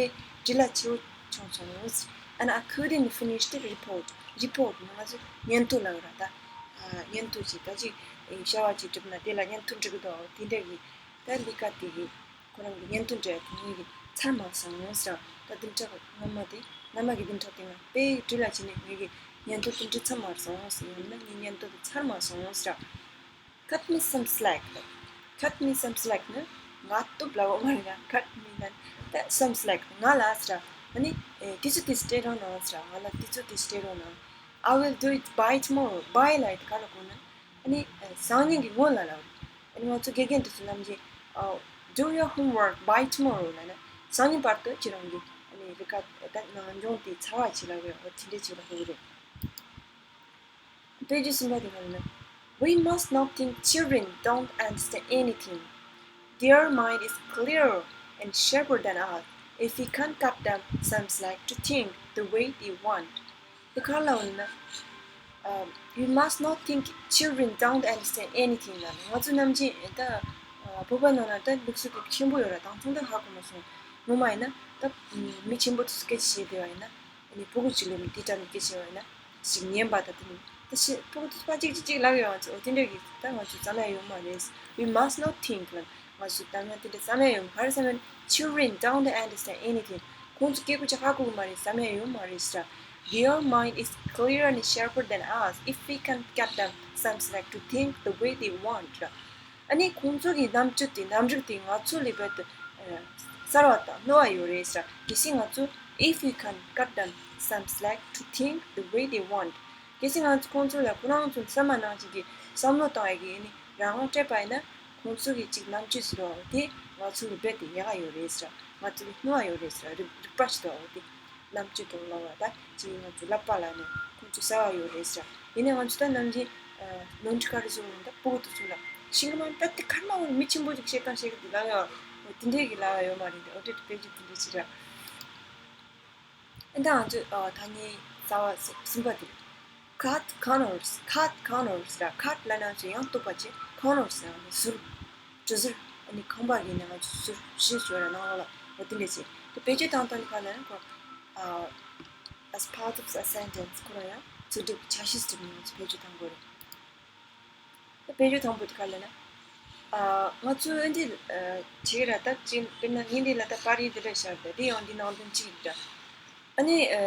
འབྲེལ་བ་ཆེ་བོ་བྱུང་སོང་། And I couldn't finish the report. Report ནི་ང་ཚོ་སྙན་ཐོ་ལབ་ཡོད་ར། ད་ཨ་སྙན་ཐོ་ཅིག་ད་ཅིག་བྱ་བ་ཅིག་བསྒྲུབས་ན་དེ་ལ་སྙན་ཐོ་འབྲི་གི་འདུག་དེ་འདྲ་གི་ད་ལས་ཀ་དེ་གི་ཁོ་རང་གི་སྙན་ཐོ་འབྲི་ཡ་དེ་ངེད་ཀྱིས་ཚར་མ་སོང་ཟེར། ད་བདུན་ཕྲག་སྔོན་མ་དེ་སྔ་མ་གི་བདུན་ཕྲག་དེ་ང་དཔེ་འབྲེལ་བ་བྱས་ནས་ངེད་ཀྱིས་སྙན་ཐོ་དེ་འབྲི་ཚར་མ་སོང་ཟེར། ཡང་ན་ངའི་སྙན་ཐོ་དེ་ཚར་མ་སོང་ཟེར། Cut me some slack. Cut me some slack ནི་ང་སྟོབས་ལབ་ཡོད་མ་རེད། ང་cut me ནི་ད་some slack ང་ལ་ཟེར། ཨ་ནི་ཨེ་དུས་ཚོད་དེ་སྤྲད་རོགས་གནང་ཟེར། ང་ལ་དུས་ཚོད་དེ་སྤྲད་རོགས་གནང་། I will do it by tomorrow. By ལབ་ཡ་དེ་ག་རེ་གོ་ན། ཨ་ནི་སང་ཉིན་གྱི་སྔོན་ལ་ལབ། ཨ་ནི་ང་ཚོ་དགེ་རྒན་དེ་ཚོ་ནམ་རྒྱུན་ཨ་do your homework by tomorrow ལབ་ན་སང་ཉིན་བར་དུ་ཁྱེད་རང་གི་ཨ་ནི་ལས་ཀ་ད་ནང་སྦྱོང་དེ་ཚར་བ་བྱེད་ལབ་ཡ། འོ་དེ་འདྲ་བྱེད་ལ་ཧོ་གི་རེད། དཔེ་བརྗོད་གསུམ་པ་དེ་ག་ལབ་ན། We must not think children don't understand anything. Their mind is clearer and sharper than us if we can't cut them some slack to think the way they want. དེ་ག་ལ་འོ་ན། Um, we must not think children don't understand anything ལབ་ན། ང་ཚོ་ནམ་རྒྱུན་ད་ཨ་བོད་པ་ནང་ན་ད་ལུགས་སྲོལ་གྱི་ཆེན་པོ་ཡོད་ར། དེང་སང་ད་ཧ་གོ་མ་སོང་། ངོ་མ་ཡིན་ན་ད་མི་ཆེན་པོ་དེ་ཚོ་སྐད་ཆ་བཤད་བསྡད་པ་ཡིན་ན། ཨ་ནི་ཕྲུ་གུ་གཅིག་ལ་མི་དེ་འདྲ་མི་སྐད་ཆ་བཤད་པ་ཡིན་ན་ཞིག་ཉན་པ་ད་དེ་ནི་ད་ཤི་ཕྲུ་གུ་དེ་ཚོ་ཕར་གཅིག་གཅིག་གཅིག་ལབ་ཡོང་བ་ཚོ། འོ་དེ་འདྲ་གི་ད་ང་ཚོ་བསམ་ཡ་ཡོད་མ་རེད། We must not think ལབ་ན། ང་ཚོ་ད་ང་དེ་འདྲ་བསམ་ཡ་ཡོད་མ་རེད། ག་རེ་བསམ་ཡ་ན། Children don't understand anything. ཁོང་ཚོ་སྐད་ཆ་ཧ་གོ་གི་མ་རེད། བསམ་ཡ་ཡོད་མ་རེད་ཟེར། Their mind is clearer and sharper than us. If we can't cut them some slack to think the way they want. ཨ་ནི་ཁོང་ཚོ་གི་རྣམ་དཔྱོད་དེ་རྣམ་རིག་དེ་ང་ཚོ་ལས་རྦད་དེ་གསར་བ་དང་རྣོ་བ་ཡོད་རེད་ཟེར། གལ་སྲིད་ང་ཚོ་ If we can cut them some slack to think the way they want, གལ་སྲིད་ང་ཚོ་ཁོང་ཚོ་ལ་ཁོ་རང་ཚོ་བསམ་པ་ནང་བཞིན་གྱི་བསམ་བློ་བཏང་ཡག་གི་ཨ་ནི་རང་དབང་སྤྲད་པ་ཡིན་ན། ཁོང་ཚོ་གི་ཅིག་རྣམ་དཔྱོད་ཟེར་བ་དེ་ང་ཚོ་ལ་རྦད་དེ་ཡག་ག་ཡོད་རེད་ཟེར། ང་ཚོ་ལ་སྣང་བ་ཡོད་རེད་ཟེར། རིག་རིག་པ་ཞིག་འདུག་འོ་དེ། རྣམ་དཔྱོད་དང་ལབ་པ་ད་ཅིག་ང་ཚོ་ལབ་པ་ལ་ནི་ཁོང་ཚོ་གསལ་བ་ཡོད་རེད་ཟེར། ཡིན་ནའི་ང་ཚོ་ད་ནམ་རྒྱུན་ནོར་འཁྲུལ་ག་རེ་བཟོ་ཡོང་ད་ཕྲུ་གུ་དེ་ཚོ་ལ་ཤིང་མ་ད་དེ་ཁར་མ་འོང་མི་ཆེན་པོ་ཅིག་བཤད་སྟངས་བཤད་གི་འདུག་ལབ་ཡ། འོ་དེ་འདྲས་གི་ལབ་ཡ་ཡོད་མ་རེད། འོ་དེ་དཔེ་ཆ་དེ་འདྲས་ཅིག་རེད། ཨ་ད་ང་ཚོས་ཨ་ཐ་སྙད་རྩ་བ་གསུམ་པ་དེ་རེད། Cut corners, cut corners ར། Cut ལབ་ན་ཚོས་ཡང་གཏུབ་པ་བྱེད། Corners ལབ་ན་ཟུར། གྲུ་ཟུར། ཨ་ནི་ཁང་པ་གི་ནང་ང་ཚོས་ཟུར་བཞི་བཟོས་ར་ནང་ལོགས་ལ་འོ་དེ་འདྲས་བྱེད། དེ་བེད་སྤྱོད་བཏང་སྟངས་ག་ལབ་ན་ཁོ་ཨ་as part of a sentence ཁོ་རང་ཡང་ཚིག་གྲུབ་ཆ་ཤས་གྲུབ་ནས་ང་ཚོས་བེད་སྤྱོད་བཏང་དགོས་རེད། ད་དཔེ་བརྗོད་དང་པོ་དེ་ག་ལབ་ན། ཨ་ང་ཚོས་ཨ་འདི་ཨ་བྱེད་ར་ད་ཅིག་དཔེར་ན་ངས་འདི་ལ་ད་པར་རིས་འདི་འདྲ་བཞག་ར། འདི་ཡང་འདི་ནང་དོན་གཅིག་རེད་ད། ཨ་ནི་ཨ་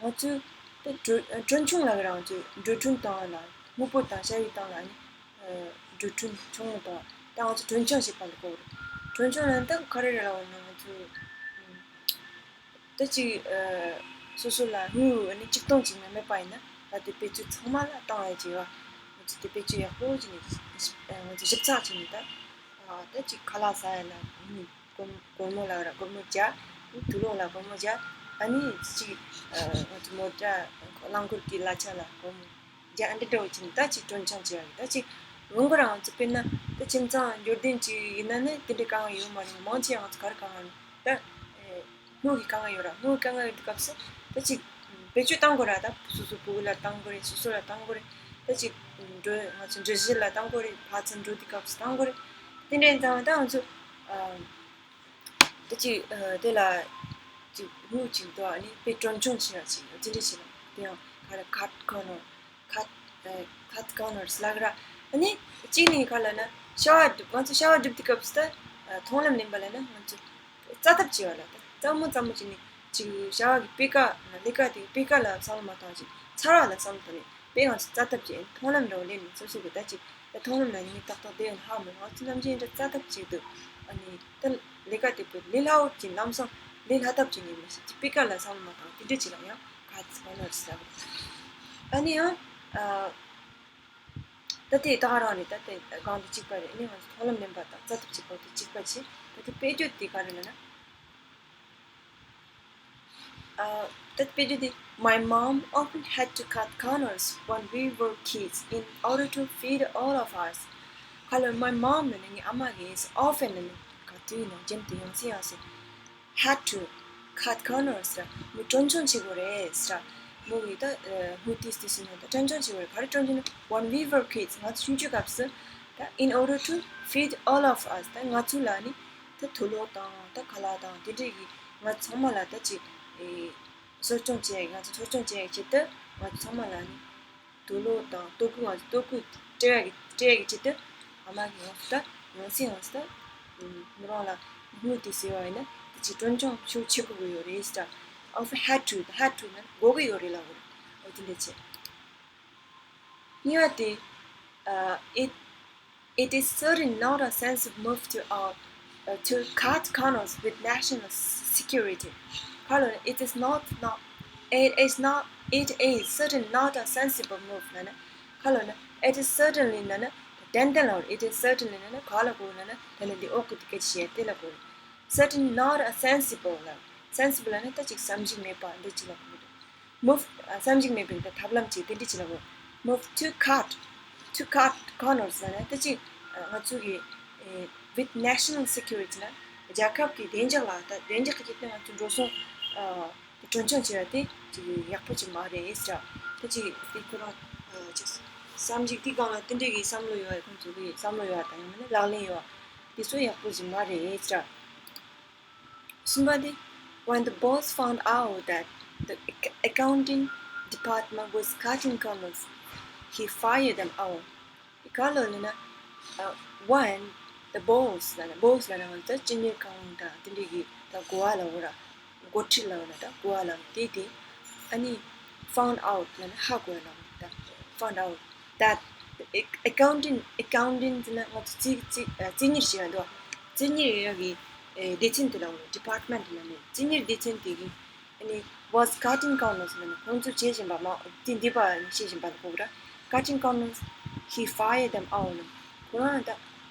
ང་ཚོས་ད་གྲོན་གྲོན་ཆུང་ལབ་ར། ང་ཚོས་འགྲོ་གྲོན་བཏང་བ་ལ་དངོས་པོ་དང་ཞ་ཡི་བཏང་ལ་ཨ་ནི་ཨ་འགྲོ་གྲོན་ཆུང་ངུ་བཏང་བ། ད་ང་ཚོས་གྲོན་ཆུང་ཞེས་པ་འདི་གོ་རེད། གྲོན་ཆུང་ལབ་ན་ད་ག་རེ་རེད་ལབ་ན་ང་ཚོས་ཨ། ད་ཅིག་ཨ་སོ་སོ་ལ་དངུལ་ཨ་ནི་གཅིག་སྟོང་ཅིག་ན་མེད་པ་ཡིན་ན་ད་དེ་དཔེ་མཛོད་ཚང་མ་ལ་བཏང་ཡ་བྱས་པ། ང་ཚོ་དེ་དཔེ་མཛོད་ཡག་པོ་ཅིག་ནས་ཨ་ང་ཚོ་ཞིབ་ཚགས་ཅིག་ནས་ད་ཨ་ད་ཅིག་ཁ་ལག་ཟ་ཡ་ལ་དངུལ་སྒོར་སྒོར་མོ་ལ་ར་སྒོར་མོ་བརྒྱ། དུག་སློག་ལ་སྒོར་མོ་བརྒྱ། ཨ་ནི་ཅིག་ཨ་ང་ཚོ་མོ་ཊ་རླངས་འཁོར་གྱི་གླ་ཆ་ལ་སྒོར་མོ་རྒྱ་འདི་འདྲ་བོ་བྱས་ནས་ད་ཅིག་གྲོན་ཆུང་བྱས་པ་ཡིན། ད་ཅིག་རང་གི་རང་ཚོ་དཔེར་ན་ད་ཁྱིམ་ཚང་འབྱོར་ལྡན་ཅིག་ཡིན་ན་ནི་དེ་འདྲའི་དཀའ་ངལ་ཡོད་མ་རེད། མང་ཆེ་བ་ང་ཚོ་ག་རེ་དཀའ་ངལ་ཡོད་ད། དངུལ་གྱི་དཀའ་ངལ་ཡོད་ར། དངུལ་གྱི་དཀའ་ངལ་ཡོད་དུས་སྐབས་སུ་ད་ཅིག་བེད་སྤྱོད་བཏང་དགོས་ར། ད་སོ་སོ་ཕྲུ་གུ་ལ་བཏང་དགོས་རེད། སོ་སོ་ལ་བཏང་དགོས་རེད། ད་ཅིག་འགྲོ་ང་ཚོ་འགྲུལ་བཞུད་ལ་བཏང་དགོས་རེད། ཕར་ཚུར་འགྲོ་དུས་སྐབས་སུ་བཏང་དགོས་རེད། དེ་འདྲའི་ཙང་ད་ང་ཚོ་ཨ། ད་ཅིག་ཨ་དེ་ལ་ཅིག་དངུལ་ཅིག་འདུག་ཨ་ནི་དཔེ་གྲོན་ཆུང་ཆེ་བ་ཅིག་དེ་འདྲ་ཞིག་ལ་དེ་ཡང་ག་རེ་cut corner, cut ཨ་cut corners ལབ་ར། ཨ་ནི་གཅིག་ནི་ག་ལབ་ན་ཤ་བ་སྒྲུབ། ང་ཚོ་ཤ་བ་སྒྲུབ་དུས་སྐབས་སུ་ད་ཨ་མཐོང་ལམ་ལེན་པ་ལབ་ན་ང་ཚོ་རྩ་ཐབས་བྱེད་པ་ལ་ད་གཙང་མོ་གཙང་མོ་བྱས་ནས་ཅིག་ཤ་བ་གི་སྤུས་ཀ་ལས་ཀ་དེ་སྤུས་ཀ་ལ་བསམ་བློ་མ་བཏང་ཅིག་ཚར་བ་ལ་བསམ་བློ་བཏང་ནས་དཔེ་ང་ཚོ་རྩ་ཐབས་ཅིག་མཐོང་ལམ་འདྲ་བོ་ལེན་ནས་སོ་སོ་གི་ད་ཅིག་ད་མཐོང་ལམ་ལ་ཡིན་ནི་ཏག་ཏག་དེ་ཡང་ཧ་མི་ང་ཚོ་ནམ་རྒྱུན་འདྲ་རྩ་ཐབས་ཅིག་འདུག་ཨ་ནི་ད་ལས་ཀ་དེ་དཔེ་ལས་སླ་བོ་ཅིག་ལམ་སང་ལས་སླ་ཐབས་ཅིག་ནས་མི་ཤེས་ཅིག་སྤུས་ཀ་ལ་བསམ་བློ་མ་བཏང་དེ་འདྲ་ཅིག་ལ་ཡང་ཁ་ཚིག་ག་ནོར་ཟ་བ་ཨ་ནི་ཡང་ཨ་ད་དེ་ད་ག་རང་རེད། ད་དེ་སྒང་དེ་གཅིག་པ་རེད། ཨ་ནི་ང་ཚོ་མཐོང་ལམ་ལེན་པ་དང་རྩ་ཐབས་བྱེད་པ་དེ་གཅིག་པ་བྱེད། ད་དེ་དཔེ་བརྗོད་དེ་ག་རེ་ལབ་ན། Uh, that video, my mom often had to cut corners when we were kids in order to feed all of us. Color, my mom ནི་ངའི་ཨ་མ་གིས་often ནི་ག་དུས་ནང་རྒྱུན་དུ་ཡང་སེ་ཡང་སེ་had to cut corners ར་མོ་གྲོན་ཆུང་བྱེད་དགོས་རེད་ཟེར། མོ་གིས་ད་དངུལ་ཏིས་ཏིས་ནང་ད་གྲོན་ཆུང་བྱེད་དགོས་རེད། ག་རེ་གྲོན་ཆུང་ན། When we were kids ང་ཚོ་ཆུང་ཆུང་སྐབས་སུ་ད་in order to feed all of us ད་ང་ཚོ་ལ་ནི་ད་དུག་སློག་དང་ད་ཁ་ལག་དང་དེ་འདྲས་ཀྱི་ང་ཚང་མ་ལ་ད་ཅིག་ཨེ་གསོ་སྐྱོང་བྱེད་ཡ་ང་ཚོ་འཚོ་སྐྱོང་བྱེད་ཡ་ཆེད་དུ་ང་ཚོ་ཚང་མ་ལ་ནི་དུག་སློག་དང་ལྟོ་གོས་ང་ཚོ་ལྟོ་གོས་སྤྲད་ཡ་གི་སྤྲད་ཡ་གི་ཆེད་དུ་ཨ་མ་གི་ཡང་སུ་ད་ཡང་སེ་ཡང་སུ་ད་མོ་རང་ལ་དངུལ་དེ་ཟེར་བ་ཡིན་ན་དེ་ཅིག་གྲོན་ཆུང་ཤུགས་ཆེ་དགོས་ཀྱི་ཡོད་རེད་ཟེར། Of had to, had to ན་དགོས་ཀྱི་ཡོད་རེད་ལབ་དགོས་རེད། འོ་དེ་འདྲ་བྱས། གཉིས་པ་དེ། Uh, it, it is certainly not a sensible move to, uh, uh, to cut corners with national security. ཁ་ལོ་ན། It is not, not, it is not, it is certainly not a sensible move ལབ་ན། ཁ་ལོ་ན། It is certainly ལབ་ན་ཏན་ཏན་ལ། It is certainly ལབ་ན་ག་ལ་གོ་ལབ་ན་ད་ནི་འདི་ཨོ་ཀུ་དི་སྐད་ཆ་བཤད་དེ་ལ་གོ། Certainly not a sensible ལབ། Sensible ལབ་ན་ད་ཅིག་བསམ་གཞིག་མེད་པ་འདི་ཅིག་ལ་གོ། Move ཨ་བསམ་གཞིག་མེད་པའི་ད་ཐབས་ལམ་ཅིག་དེ་འདྲ་ཅིག་ལ་གོ། Move to cut, to cut corners ལབ་ན་ད་ཅིག་ཨ་ང་ཚོ་གི་ཨེ་with national security ལབ་ན་རྒྱལ་ཁབ་ཀྱི་བདེ་འཇགས་ལ་ད་བདེ་འཇགས་ཀྱི་ཆེད་དུ་ང་ཚོ་འགྲོ་སོང་ཨ་གྲོན་ཆུང་བྱས་པ་དེ་ཅིག་ཡག་པོ་ཅིག་མ་རེད་ཟེར། ད་ཅིག་དེ་ཁོ་རང་ཨ་ཅིག་བསམ་གཞིག་དེ་སྒང་ལ་དེ་འདྲ་གི་བསམ་བློ་ཡོད་པ་ཁོང་ཚོ་གི་བསམ་བློ་ཡོད་པ་དང་ཡང་མིན་ན་ལག་ལེན་ཡོད་པ་དེ་ཚོ་ཡག་པོ་ཅིག་མ་རེད་ཟེར། Somebody, when the boss found out that the ac- accounting department was cutting corners, he fired them all. ག་ལ་ལབ་ན། Uh, when the boss ལབ་ན། Boss ལབ་ན་ང་ཚོ་སྤྱི་གཉེར་ཁང་དང་དེ་འདྲའི་གི་ད་འགོ་བ་ལབ་དགོས་ར། འགོ་ཁྲིད་ལབ་ན་ད་འགོ་བ་ལབ་དེ་དེ། ཨ་ནི་found out ལབ་ན་ཧ་གོ་ཡ་ལབ་ད། Found out that the ac- accounting, accounting ཟེར་ན་ང་ཚོ་རྩིས་རྩིས་ཨ་རྩིས་གཉེར་བྱེད་ཡ་འདུག་རྩིས་གཉེར་ཡ་གི་ཨེ་སྡེ་ཚན་དེ་ལ་ངོ་department ལ་ནི་རྩིས་གཉེར་སྡེ་ཚན་དེ་གི་ ནི་was cutting corners ལབ་ནས་ཁོང་ཚོས་བྱེད་བཞིན་པ་མ་དེ་འདི་པ་ནི་བྱེད་བཞིན་པ་ལ་གོ་གི་ར། Cutting corners, he fired them all. ཁོ་རང་ད་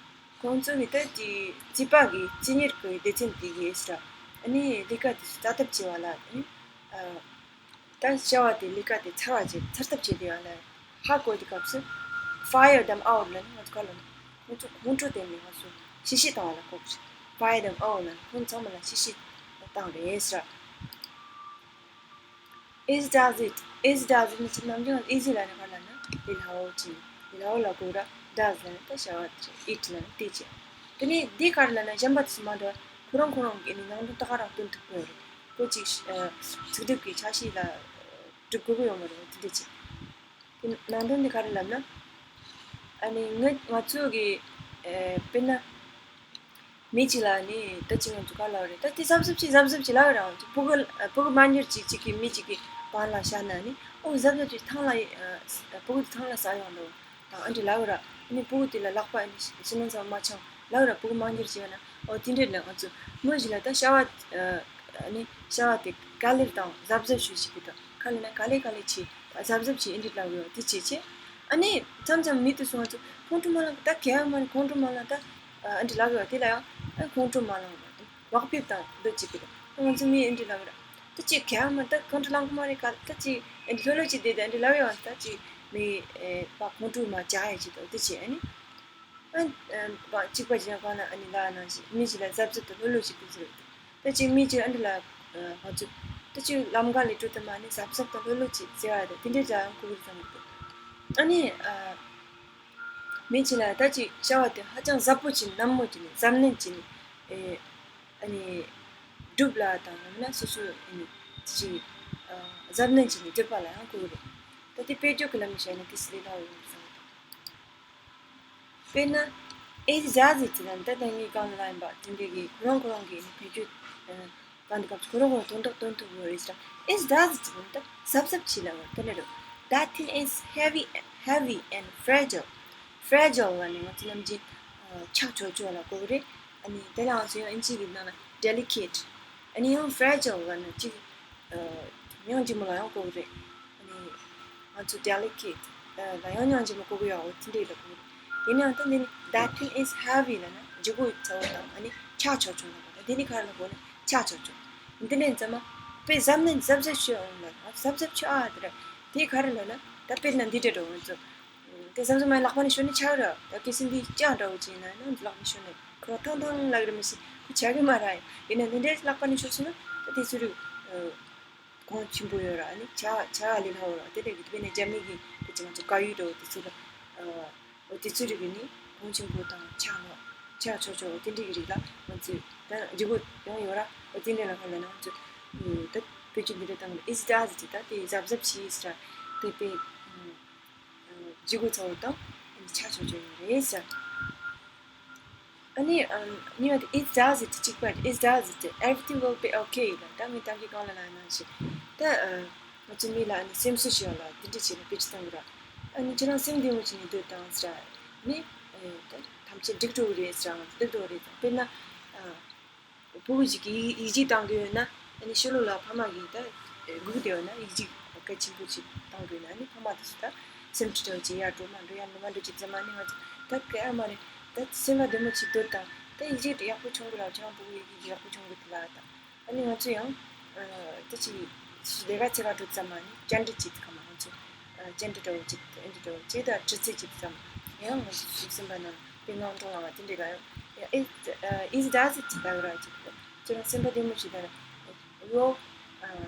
ཁོང་ཚོ་ནི་ད་དེ་རྩིས་པ་གི་རྩིས་གཉེར་གི་སྡེ་ཚན་དེ་གིས་ར། ཨ་ནི་ལས་ཀ་དེ་ཚོ་བཙལ་ཐབས་བྱས་པ་ལ་ཨ་ནི་ཨ། ད་བྱ་བ་དེ་ལས་ཀ་དེ་ཚར་བ་བྱས་ཚར་ཐབས་བྱས་བསྡད་པ་ལ་ཧ་གོ་དུས་སྐབས་སུ་fire them all ལབ་ནི་ང་ཚོ་ག་ལབ་ན་ཁོང་ཚོ་ཁོང་ཁྲོ་བསྟན་ནས་ང་ཚོ་ཤི་ཤི་བཏང་བ་ལ་གོ་གི་རེད། Fire them all ལབ་ནི་ཁོང་ཚང་མ་ལ་ཤི་ཤི་བཏང་རེད་ཟེར། Is does it, is does it ནི་ཅི་ནམ་རྒྱུན་is ལབ་ནི་ག་ལབ་ན་ལས་སླ་བོ་ཅིག་ལས་སླ་བོ་ལ་གོ་ར། Does ལབ་ནི་ད་བྱ་བ་དེ་རེད། It ལབ་ནི་དེ་བྱས། དེ་ནས་འདི་ག་རེ་ལབ་ན་གཞན་པ་དེ་ཚོ་མ་འདྲ་བ་ཁོ་རང་ཁོ་རང་གི་ནི་ནང་དོན་ད་ག་རང་སྟོན་ཐུབ་ཀྱི་ཡོད་རེད། ཁོ་ཅིག་ཚིག་སྡུད་ཀྱི་ཆ་ཤས་ལ་སྒྲུབ་དགོས་ཀྱི་ཡོད་མ་རེད། དེ་འདྲ་ཅིག་དེ་ནང་དོན་འདི་ག་རེ་ལབ་ན། ཨ་ནི་ང་ང་ཚོ་གི་ཨེ་དཔེར་ན་མི་གཅིག་ལ་ནི་ད་ཅི་ང་ཚོ་ག་ལབ་རེད། ད་དེ་གཟབ་གཟབ་བྱེད་གཟབ་གཟབ་བྱེད་ལབ་རང་ཕྲུ་གུ་ཕྲུ་གུ་དམར་འགྱུར་གཅིག་གཅིག་གིས་མི་གཅིག་གི་པང་ལ་བཞག་ན་ནི་ཨོ་གཟབ་གཟབ་བྱེད་ཐང་ལ་ཕྲུ་གུ་དེ་ཐང་ལ་ཟག་ཡོང་འགྲོ། དང་ཨ་འདྲ་ལབ་ར། ཨ་ནི་ཕྲུ་གུ་དེ་ལ་ལག་པ་ཨ་ནི་ཕྱི་ནང་ཚང་མ་འཆང་ལབ་ར། ཕྲུ་གུ་དམར་འགྱུར་བྱས་ན་ཨོ་དེ་འདྲ་ལབ། ང་ཚོ་མི་ཞིག་ལ་ད་བྱ་བ་ཨ་ནི་བྱ་བ་དེ་ག་ལེར་དང་གཟབ་གཟབ་ཞུ་ཞིག་གི་དང་ག་ལེར་ན་ག་ལེ་ག་ལེ་བྱེད་གཟབ་གཟབ་བྱེད་ཨ་འདྲ་ལབ་ཡོད་དེ་བྱེད་བྱེད། ཨ་ནི་མཚམས་མཚམས་མི་དེ་སོང་ང་ཚོ་ཁོང་ཁྲོ་མ་ལངས་ད་གལ་མ་ཁོང་ཁྲོ་མ་ལངས་ད་ཨ་འདྲ་ལབ་ཡོད་དེ་ལ་ཡང་ཨ་ཁོང་ཁྲོ་མ་ལངས་བག་ཕེབས་དང་འདོད་ཅིག་གི་དང་ང་ཚོ་མི་ཨ་འདྲ་ལབ་ར། ད་ཅིག་ག་མ་ད་ཁོང་ཁྲོ་ལངས་གི་མ་རེད་ག་ད་ཅིག་ཨ་ནི་ལྷོད་ལྷོད་ཅིག་བསྡད་དེ་ཨ་ནི་ལབ་ཡོང་ད་ཅིག་མི་ཨེ་པ་ཁོང་ཁྲོ་མ་བྱ་ཡ་ཅིག་ད་དེ་ཅིག་ཨ་ནི་ཨ་ཨ་པ་གཅིག་པ་ཅིག་ཡང་གང་ན་ཨ་ནི་ལ་ནང་ཞིག་མི་ཅིག་ལ་གཟབ་གཟབ་དང་ལྷོད་ལྷོད་ཅིག་དེ་ཟེར་ད་ཅིག་མི་ཅིག་ཨ་ནི་ལ་ང་ཚོ་ད་ཅིག་ལམ་ཁ་ལ་འགྲོ་དུས་མ་ནི་གཟབ་གཟབ་དང་ལྷོད་ལྷོད་ཅིག་ཟེར་བ་དེ་དེ་འདྲའི་ཅག་ཡང་གོ་གི་བསམ་གི་འདུག་ཨ་ནི་ཨ། མི་གཅིག་ལ་ད་ཅིག་བྱ་བ་དེ་ཧ་ཅང་གཟབ་པོ་བྱས་ནས་ནན་མོ་བྱས་ནས་གཟབ་ནན་བྱས་ནས་ཨེ་ཨ་ནི་སྒྲུབ་ལ་དང་ཡང་ན་སོ་སོ་ཨ་ནི་ཅིག་ཨ་གཟབ་ནན་བྱས་ནས་སྒྲུབ་པ་ལ་ཡང་གོ་གི་རེད། ད་དེ་དཔེ་བརྗོད་ཀྱི་ལམ་ནས་བཤད་ན་དེ་སྲིད་ལས་སླ་བོ་ཡིན་བསམ་གི་འདུག་དཔེར་ན་It does it ལབ་ན་ད་ད་ངས་གང་ལ་ཡིན་པ་དེ་འདྲའི་གི་ཁོ་རང་ཁོ་རང་གི་ཨ་ནི་བེད་སྤྱོད་ཨ། གང་འདི་སྐབས་ཁོ་རང་ཁོ་རང་དོན་དག་སྟོན་ཐུབ་ཡོད་རེད་ཟེར། It does it ལབ་ན་ད་གཟབ་གཟབ་བྱེད་ལབ་ཡོད་དེ་འདྲ་རེད། That thing is heavy, heavy and fragile. Fragile ལབ་ནས་ང་ཚོ་ནམ་རྒྱུན་ཆག་ཆོག་ཆོག་ལ་གོ་གི་རེད། ཨ་ནི་དེ་ལའང་ཚོ་ཡང་ཨིན་ཇི་གི་ནང་ན་delicate ཨ་ནི་ཡང་fragile ལབ་ན་ཅིག་ཉང་ཅིག་མོ་ལ་ཡང་གོ་གི་རེད། ཨ་ནི་ང་ཚོ་delicate ལ་ཡང་ཉང་ཅིག་མོ་གོ་གི་ཡོད་འོ་དེ་འདྲ་ལ་གོ་གི་རེད། ཡིན་ནའང་ད་འདི་ནི་that thing is heavy ལབ་ན་ལྗིད་པོ་ཚ་བོ་དང་ཨ་ནི་ཆག་ཆོག་ཆོག་ལ་གོ་ད་འདི་ནི་ག་རེ་ལ་གོ་ན་ཆག་ཆོག་ཆོག་འདི་ནས་ཙམ་མ་དཔེ་གཟབ་ནན་གཟབ་གཟབ་ཤོད་འོང་ལ་གཟབ་གཟབ་ཤོད་ཨ་དེ་ར་དེ་ག་རེ་ལ་ན་ད་དཔེར་ན་འདི་འདྲ་འགྲོ་ང་ཚོ་དེ་གཟབ་གཟབ་མ་ལག་པ་ནས་ཤོར་ནས་ཆག་ར་ད་གལ་སྲིད་འདི་ལྕགས་འདྲ་བོ་ཅིག་ཡིན་ན་ནང་ལག་ནས་ཤོར་ནས་ཁོ་ཐང་ཐང་ལག་རེ་མི་སྲིད་ཁོ་ཆག་གི་མ་ར་ཡིན་ན་འདི་འདྲའི་ལག་པ་ནས་ཤོར་སོང་ན་ད་དེ་ཚོ་རིགས། གོང་ཆེན་པོ་ཡོད་ར་ནི་ཆ་ཆ་ལི་ལ་འོ་ར་དེ་འདྲ་གི་དེ་ནས་རྒྱ་མི་གི་དེ་ཅི་ང་ཚོ་དཀར་ཡོལ་འདྲ་བོ་དེ་ཚོ་ལ་འོ་དེ་ཚོ་རིག་གི་ནི་གོང་ཆེན་པོ་དང་ཆ་ལ་ཆ་ཆོག་ཆོག་དེ་འདྲ་གི་རིག་ལ་ང་ཚོས་ད་འཇུག་སྒོ་ཡང་ཡོད་ར་འོ་དེ་འདྲ་ལ་ཧ་ལ་ན་ང་ཚོ་ད་བེད་སྤྱོད་འདི་འདྲ་བཏང་གི་ཨིས་ད་ཟི་ཅི་ད་དེ་གཟབ་གཟབ་བྱས་ཟེར་ར་དེ་དཔེ་འཇུག་སྒོ་ཚ་བོ་དང་ཆ་ཆོག་ཆོག་ཡོད་རེད་ཟེར། ཨ་ནི་ཨམ་གཉིས་པ་དེ་It does it གཅིག་པ་It does it everything will be okay ལ་ད་ངས་ད་གིན་གང་ལ་ལ་ན་ཞིག་ད་ཨ་ང་ཚོ་མི་ལ་ཨ་ནི་སེམས་གསོ་ཞུ་བ་ལ་དེ་འདྲ་བྱས་ནས་བེད་སྤྱོད་གཏོང་གི་ར། ཨ་ནི་ཁྱེད་རང་སེམས་བདེ་མོ་བྱས་ནས་སྡོད་དང་ཟེར་ནི་ཨེ་ད་ཐམས་ཅད་འགྲིག་འགྲོ་གི་རེད་ཟེར་ང་ཚོ་འགྲིག་འགྲོ་གི་རེད་ད་དཔེར་ན་ཨ། ཕྲུ་གུ་ཞིག་གིས་ཡིག་ཡིག་ཆ་བཏང་གི་ཡོད་ན་ཨ་ནི་ཕྱི་ལོགས་ལ་ཕ་མ་གིས་ད་སྒུག་བསྡད་ཡོད་ན་ཡིག་ཆ་གལ་ཆེན་པོ་ཞིག་བཏང་གི་ཡོད་ན་ཨ་ནི་ཕ་མ་དེ་ཚོ་ད་སེམས་ཁྲལ་བྱེད་ཡར་འགྲོ་མར་འགྲོ་ཡར་འགྲོ་མར་འགྲོ་ཅིག་ཙམ་ཨ་ནི་ང་ཚོ་ད་ག་ཡ་མ་རེད་ད་སེམས་པ་བདེ་མོ་ཞིག་སྡོད་དང་ད་ཡིག་ཆ་ཡག་པོ་སྦྱོང་དགོས་ལ་ཁྱེད་རང་ཕྲུ་གུ་ཡིག་ཆ་ཡག་པོ་སྦྱོང་དགོས་དེ་ལ་ད་ཨ་ནི་ང་ཚོ་ཡང་ད་ཅིག་ལས་ཀ་ཚེ་ག་འགྲོ་ཙམ་ཨ་ནི་བཅར་འདྲི་ཅིག་གམ་ང་ཚོ་བཅར་འདྲི་འདྲ་བོ་ཅིག་ཨེ་འདྲི་འདྲ་བོ་ཅིག་ད་དྲི་རྩད་ཅིག་ཙམ་ཡང་ང་ཚོ་སེམས་པ་ནང་དཔེ་ངང་སྒྲོག་ལངས་པ་དེ་འདྲ་ལ་ཡང་It, uh, it does it ལབ་ར་ཅིག་ཁྱེད་རང་སེམས་པ་བདེ་མོ་ཞིག་ལ་you, uh,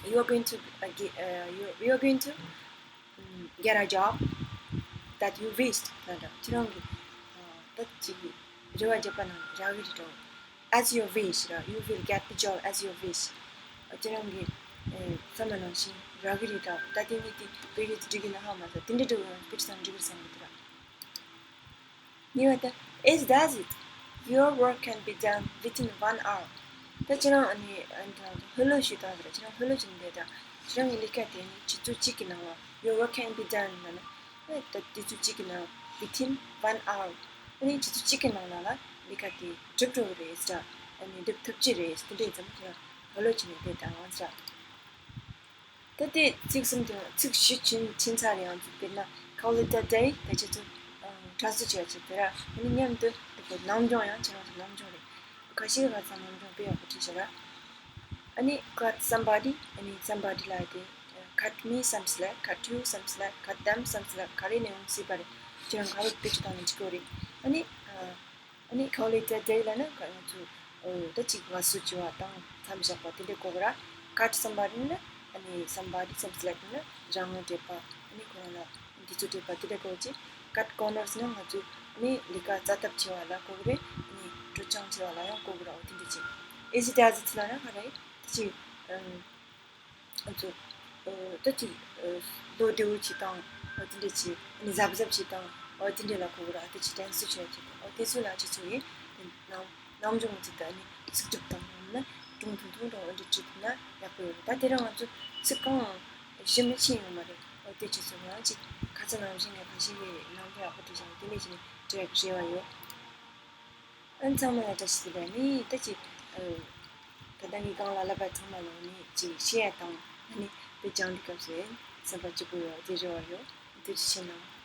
you are going to uh, get, uh, you, you are going to um, get a job that you wished ལབ་ར་ཁྱེད་རང་གི་ད་ཅིག་རེ་བ་བརྒྱབ་པ་ན་རག་གི་རེད་འགྲོ། As you wish ར། You will get the job as you wish. ཁྱེད་རང་གི་བསམ་པ་ནང་བཞིན་རག་གི་རེད་ད། ད་དེ་ནི་དེ་བོད་ཡིག་འགྲིག་གི་ན་ཧ་མ་ཟ་དེ་འདྲ་འགྲོ་བའི་བོད་ཀྱི་ཚང་འགྲིག་གི་རེད་བསམ་གི་འདུག་ར། གཉིས་པ་ད། It does it. Your work can be done within one hour. ད་ཁྱེད་རང་ཨ་ནི་ཨ་ནི་ད་ལྷོད་ལྷོད་ཞུ་དང་ཟེར་ཁྱེད་རང་ལྷོད་ལྷོད་ཞུ་འདོད་ད། ཁྱེད་རང་གི་ལས་ཀ་དེ་ནི་ཆུ་ཚོད་གཅིག་གི་ནང་ལ། Your work can be done ལབ་ན། ཨ་ད་དུས་ཚོད་གཅིག་གི་ནང་within one hour. ཨ་ནི་ཆུ་ཚོད་གཅིག་གི་ནང་ལ་ལ་ལས་ཀ་དེ་འགྲུབ་འགྲོ་གི་རེད་ཟེར། ཨ་ནི་འགྲུབ་ཐུབ་ཀྱི་རེད་དེ་འདྲ་ཙམ་ཁྱེད་རང་ ཧ་ལོ་བྱས་ནས་བསྡད་དང་ཟེར། ད་དེ་ཚིག་གསུམ་དེ་ཚིག་བཞི་ཕྱིན་ཕྱིན་ཚར་རེད། ང་ཚོ་དཔེར་ན་call it a day། ད་ཁྱེད་ཚོ་དྲན་གསོ་བྱས་བྱས་དེ་ར། ཨ་ནི་མཉམ་དུ་དེ་ནམ་རྒྱུན་ཡང་ཁྱེད་རང་ཚོ་ནམ་རྒྱུན་རེད། ཁ་ཤས་ཀྱིས་ཁ་སང་ནམ་རྒྱུན་དཔེ་ཡག་པོ་བྲིས་བྱས་ར། ཨ་ནི་cut somebody། ཨ་ནི་somebody ལ་དེ་cut me བསམ་སྲིད་ལ། cut you བསམ་སྲིད་ལ། cut them བསམ་སྲིད་ལ། ག་རེ་ནས་འོང་སྲིད་པ་རེད། ཁྱེད་རང་ག་རེ་དཔེ་ཆ་བཏང་ནས་འཇིག་གི་རེད། ཨ་ནི་ཨ་ནི་call it a day ལ་ནི་ང་ཚོ་ད་ཅིག་ངལ་གསོ་བྱེད་པ་དང་མཚམས་བཞག་པ་དེ་འདྲ་གོ་གི་ར། cut somebody ནི་ཨ་ནི་somebody བསམ་སྲིད་ལ། དེ་ནི་རང་ངོ་སྤྲད་པ། ཨ་ནི་ཁོ་རང་ལ་འདི་ཚོ་སྤྲད་པ་དེ་འདྲ་གོ་གི། cut corners ནི་ང་ཚོ་ཨ་ནི་ལས་ཀ་རྩ་ཐབས་བྱེད་པ་ལ་གོ་གི་རེད། ཨ་ནི་སྤྲོ་སྐྱོང་བྱེད་པ་ལ་ཡང་གོ་གི་ར། འོ་དེ་འདྲ་ཅིག easy does it ལ་ནི་ག་རེ་ད་ཅིག་ཨ་ང་ཚོ་ཨ་ད་ཅིག་ཨ་ལོ་བདེ་བོ་ཅིག་དང་། ཨ་དེ་འདྲ་ཅིག་ཨ་ནི་གཟབ་གཟབ་ཅིག་དང་། ཨ་དེ་འདྲ་ལ་གོ་གི་ར། ཨ་ད་ཅིག་དྲན་གསོ་བྱེད་ཅིག་དང་། ཨ་དེ་ཚོ་ལ་ཁྱེད་ཚོ་ཡིན་ནམ་ནམ་རྒྱུན་ང་ཚོ་ད་ཨ་ནི་ཚིག་གྲུབ་དང་ཡང་ན་ཀྲུང་ཐུང་ཐུང་ཀྲུང་ཨ་འདྲ་བྲིས་ཐུབ་ན་ཡག་པོ་ཡོད་རེད། ད་དེ་རིང་ང་ཚོ་ཚིག་རྐང་ཞིབ་མོ་ཕྱིན་ཡོད་མ་རེད། ཨ་དེ་ཁྱེད་ཚོ་ཡང་ཅིག་ཁ་སང་ནང་བཞིན་ནས་ཁ་ཤས་ཀྱིས་ནམ་རྒྱུན་ཡག་པོ་བྲིས་ཤག་དེ་འདྲ་བྱས་ནས་བྲིས་རེ་བ་ཡོད། ཨ་ཚང་མ་ལ་བཀྲ་ཤིས་བདེ་ལེགས། ནི་ད་ཅིག་ཨ་ད་ལྟ་ངའི་སྒང་ལ་ལབ་པ་ཚང་མ་ལ་ནི་ཅིག་ཤེས་ཡ་དང་། ཨ་ནི་དཔེ་སྦྱང་དུས་སྐབས་སུ་སེམས་པ་སྐྱིད་པོ་ཡོང་བ་དེ་རེ་བ་ཡོད། ཐུགས་རྗེ་ཆེ་གནང་།